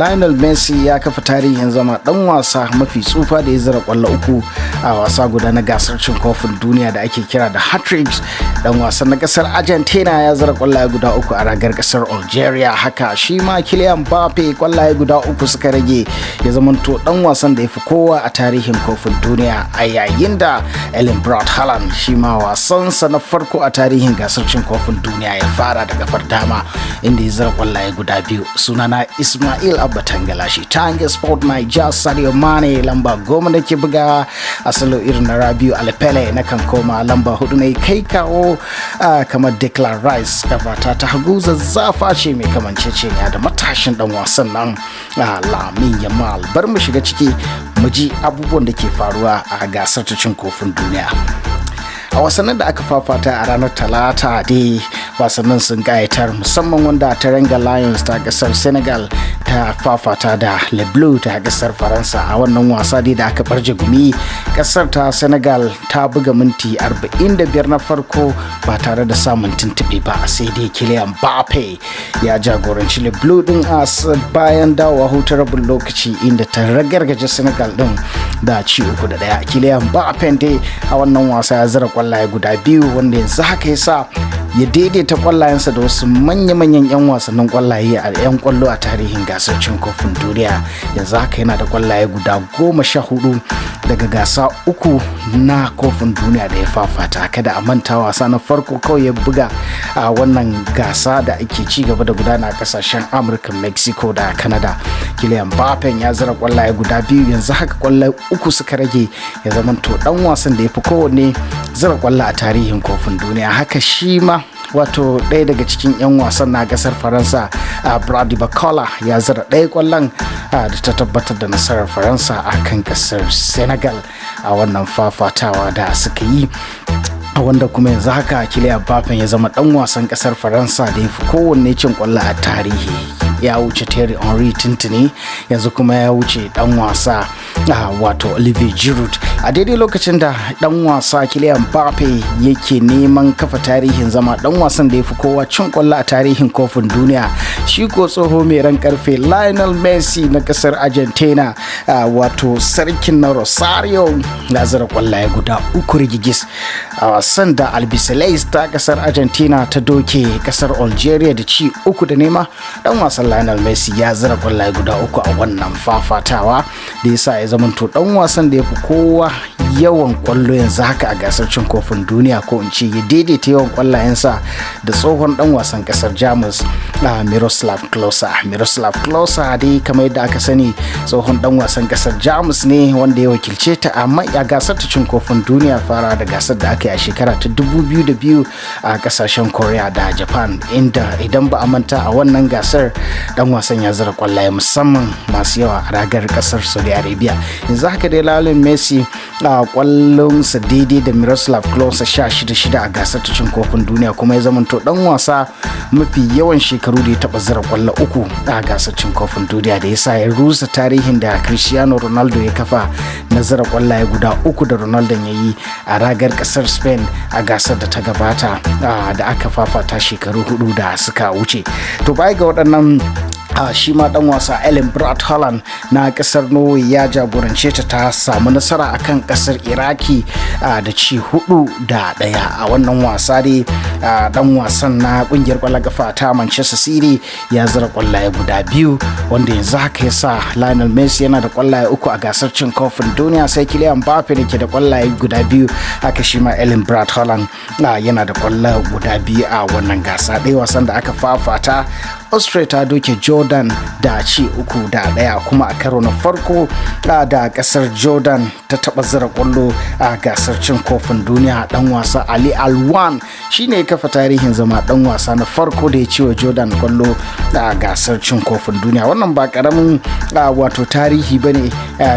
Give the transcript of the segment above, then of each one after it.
Lionel Messi ya kafa tarihin zama dan wasa mafi tsufa da ya zira kwallo uku a wasa guda na gasar cin kofin duniya da ake kira da hat-tricks. Dan wasan na kasar Argentina ya zira kwallaye guda uku a ragar kasar Algeria. Haka shi ma Kylian Mbappe kwallaye guda uku suka rage ya zamanto dan wasan da ya fi kowa a tarihin kofin duniya, a yayin da Erling Braut Haaland shi ma wasansa na farko a tarihin gasar cin kofin duniya ya fara da kafar dama, inda ya zira kwallaye guda biyu. Sunana Ismail Abba Tangalashi, Tange Sport Niger. Sadio Mane, lamba 10 da ke buga a salo irin na Rabiu Alpele, na kan koma lamba 4 ne kai kawo kamar Declan Rice. Kafata ta hagu zazzafa ce mai kamanceceniya da matashin dan wasan nan Lamin Yamal. Bar mu shiga ciki mu ji abubuwan da ke faruwa a gasar ta cin kofin duniya. A wasannin da aka fafata a ranar Talata dai, wasannin sun kayatar, musamman wanda Teranga Lions ta kasar Senegal ta fafata da Le Bleu ta kasar Faransa. A wannan wasa dai da aka barje gumi, kasar ta Senegal ta buga minti 45 na farko ba tare da samun tuntuɓe ba, sai dai Kylian Mbappe ya jagoranci Le Bleu din a bayan dawowa hutun rabin lokaci, inda ta ragargaje Senegal din da ci 3-1. Kylian Mbappe dai a wannan wasa ya zira kwallaye guda biyu, wanda yanzu haka ya sa ya daidaita kwallayensa da wasu manya-manyan 'yan wasannin kwallaye a 'yan kwallo a tarihin gasar cin kofin duniya. Yanzu haka yana da kwallaye guda 14 daga gasa uku na kofin duniya da ya fafata. Kada a manta, wasa na farko kawai ya buga a wannan gasa da ake ci gaba da gudana a kasashen Amurka, Mexico da Canada. Kylian Mbappe ya zira kwallaye guda biyu, yanzu haka kwallaye uku suka rage ya zamanto dan wasan da ya fi kowanne zira kwallo a tarihin kofin duniya. Haka shi ma wato ɗaya daga cikin 'yan wasan na gasar Faransa, a Bradley Barcola, ya zira ɗaya kwallon da ta tabbatar da nasarar Faransa a kan kasar Senegal a wannan fafatawa da suka yi, wanda kuma yanzu haka Kylian Mbappe ya zama dan wasan kasar Faransa da ya fi kowanne cin kwallo a tarihi. Ya wuce Thierry Henry tuntuni, yanzu kuma ya wuce dan wasa wato Olivier Giroud. A daidai lokacin da dan wasa Kylian Mbappe yake neman kafa tarihin zama dan wasan da ya fi kowa cin kwallo a tarihin kofin duniya, shi ko tsoho mai ran karfe Lionel Messi na kasar Argentina, wato sarkin na Rosario, ya zira kwallaye guda uku rigigis a wasan da Albiceleste ta kasar Argentina ta doke kasar Algeria da ci 3-0. Dan wasan Lionel Messi ya zira kwallaye guda uku a wannan fafatawa da yasa ya zamanto dan wasan da ya fi kowa yawan kwallo yanzu haka a gasar cin kofin duniya, ko in ce ya daidaita yawan kwallayensa da tsohon dan wasan kasar Jamus, Miroslav Klose. Miroslav Klose dai, kamar yadda aka sani, tsohon dan wasan kasar Jamus ne wanda ya wakilce ta a gasar ta cin kofin duniya, fara da gasar da aka yi a shekara ta 2002 a kasashen Korea da Japan, inda idan ba a manta a wannan gasar dan wasan ya zira kwallaye musamman masu yawa a ragar kasar Saudi Arabia. Yanzu haka dai Lionel Messi a kwallonsa daidai da Miroslav Klose, 16-6 a gasar ta cin kofin duniya, kuma ya zamanto dan wasa mafi yawan shekaru da ya taba zira kwallo uku a gasar cin kofin duniya, da ya sa ya rusa tarihin da Cristiano Ronaldo ya kafa na zira kwallaye guda uku da Ronaldo ya yi a ragar kasar Spain a gasar da ta gabata da aka fafata shekaru 4 da suka wuce. To, baya ga waɗannan, shi ma dan wasa Erling Braut Haaland na kasar Norway ya jagorance ta ta samu nasara akan kasar Iraki da ci 4-1 a wannan wasa dai. Dan wasan na kungiyar kwallon kafa ta Manchester City ya zira kwallaye guda biyu, wanda yanzu haka ya sa Lionel Messi yana da kwallaye uku a gasar cin kofin duniya, sai Kylian Mbappe da ke da kwallaye guda biyu. Haka shi ma Erling Braut Haaland yana da kwallaye guda biyu a wannan gasa. Ɗaya wasan da aka fafata, Austria ta doke Jordan da ci 3-1, kuma a karo na farko da kasar Jordan ta taba zira kwallo a gasar cin kofin duniya. Dan wasa Ali Alwan shine ya kafa tarihin zama dan wasa na farko da ya ci wa Jordan kwallo a gasar cin kofin duniya. Wannan ba karamin wato tarihi bane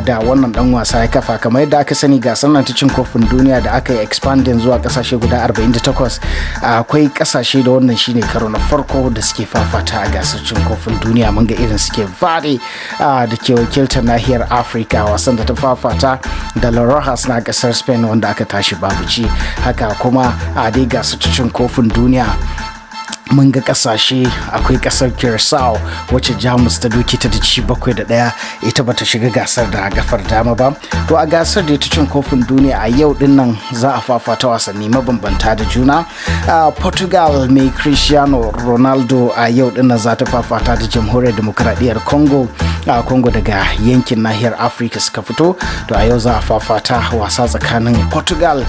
da wannan dan wasa ya kafa. Kamar yadda aka sani, gasar nan ta cin kofin duniya da aka yi expanding zuwa kasashe guda 48, akwai kasashe da wannan shine karo na farko da suke fafata a gasar cin kofin duniya. Mun ga irin suke Verde da ke wakiltar nahiyar Afirka, wasan da ta fafata da La Rojas na kasar Spain, wanda aka tashi babu ci. Haka kuma a dai gasar cin kofin duniya Mun ga kasashe, akwai kasar Curacao wacce Jamus ta doke ta da ci 7-1, ita bata shiga gasar da gafar dama ba. To, a gasar da ta cin kofin duniya a yau din nan za a fafata wasanni mabambanta da juna. Portugal mai Cristiano Ronaldo a yau din nan za ta fafata da Jamhuriyar Demokradiyyar Congo. A Congo daga yankin nahiyar Afirka suka fito. To, a yau za a fafata wasa tsakanin Portugal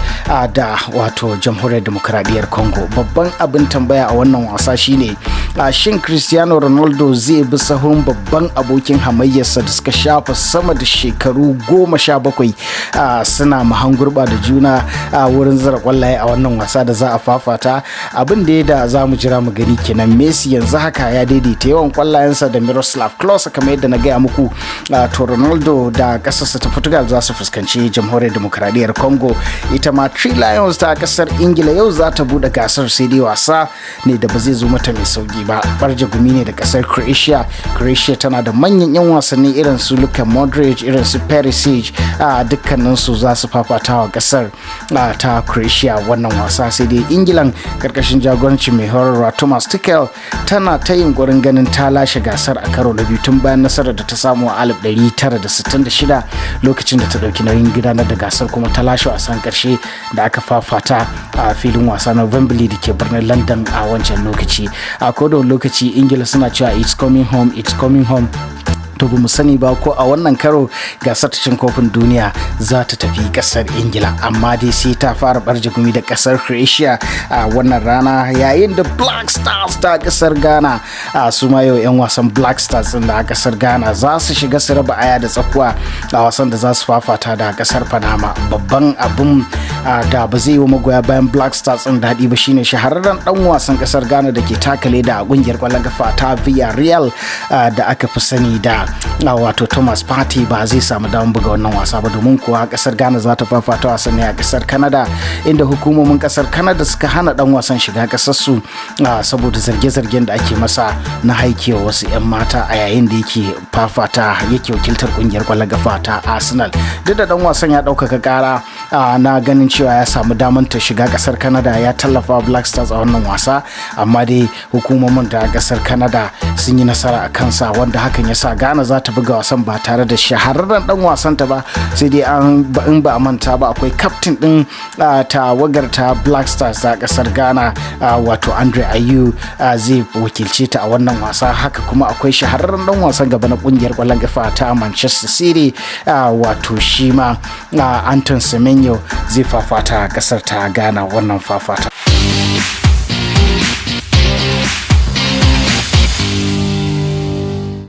da wato Jamhuriyar Demokradiyyar Congo. Babban abin tambaya a wannan wasa shine, a shin Cristiano Ronaldo zai bi sahun babban abokin hamayyarsa da suka shafa sama da shekaru 17 suna mahangurba da juna a wurin zira kwallaye a wannan wasa da za a fafata? Abin da ya da za mu jira mu gani kenan. Messi yanzu haka ya daidaita yawan kwallayensa da Miroslav Klose, kamar yadda na gaya muku. To, Ronaldo da kasarsa ta Portugal za su fuskanci Jamhuriyar Demokradiyyar Congo. Ita ma Three Lions ta kasar Ingila yau za ta bude gasar, sai dai wasa ne da ba zai zo mata mai sauki ba, barje gumi ne da kasar Croatia. Croatia tana da manyan 'yan wasanni irin su Luka Modric, irin su Perisic, a dukkanin su za su fafata wa kasar ta Croatia wannan wasa. Sai dai Ingilan karkashin jagoranci mai horarwa Thomas Tuchel tana ta yunkurin ganin ta lashe gasar a karo na biyu tun bayan nasarar da ta samu a 1966, lokacin da ta dauki nauyin gudanar da gasar kuma ta lashe wasan karshe da aka fafata a filin wasa na Wembley da ke birnin London a wancan lokaci. A kodon lokaci Ingila suna cewa "It's coming home, it's coming home." To, ba mu sani ba ko a wannan karo gasar ta cin kofin duniya za ta tafi kasar Ingila, amma dai sai ta fara barje gumi da kasar Croatia a wannan rana. Yayin da Black Stars ta kasar Ghana, a su ma yau 'yan wasan Black Stars din da kasar Ghana za su shiga su raba aya da tsakuwa a wasan da za su fafata da kasar Panama. Babban abun da ba zai yi wa magoya bayan Black Stars din daɗi ba shine shahararren dan wasan kasar Ghana da ke taka leda a kungiyar kwallon kafa ta Villarreal da aka fi sani da wato Thomas Partey ba zai samu damar buga wannan wasa ba, domin kuwa kasar Ghana za ta fafata wasan ne a kasar Canada, inda hukumomin kasar Canada suka hana dan wasan shiga kasar su saboda zarge-zargen da ake masa na haikewa wasu 'yan mata a yayin da yake fafata, yake wakiltar kungiyar kwallon kafa ta Arsenal. Duk da dan wasan ya ɗaukaka kara na ganin cewa ya samu damar ta shiga kasar Canada ya tallafa Black Stars a wannan wasa, amma dai hukumomin da kasar Canada sun yi nasara a kansa, wanda hakan ya sa Ghana za ta buga wasan ba tare da shahararren dan wasan ta ba. Sai dai an in ba a manta ba, akwai kaftin din tawagar ta Black Stars ta kasar Ghana, wato Andre Ayew, zai wakilce ta a wannan wasa. Haka kuma akwai shahararren dan wasan gaba na kungiyar kwallon kafa ta Manchester City, wato shi ma Anton Semenyo, zai fafata kasar ta Ghana wannan fafata.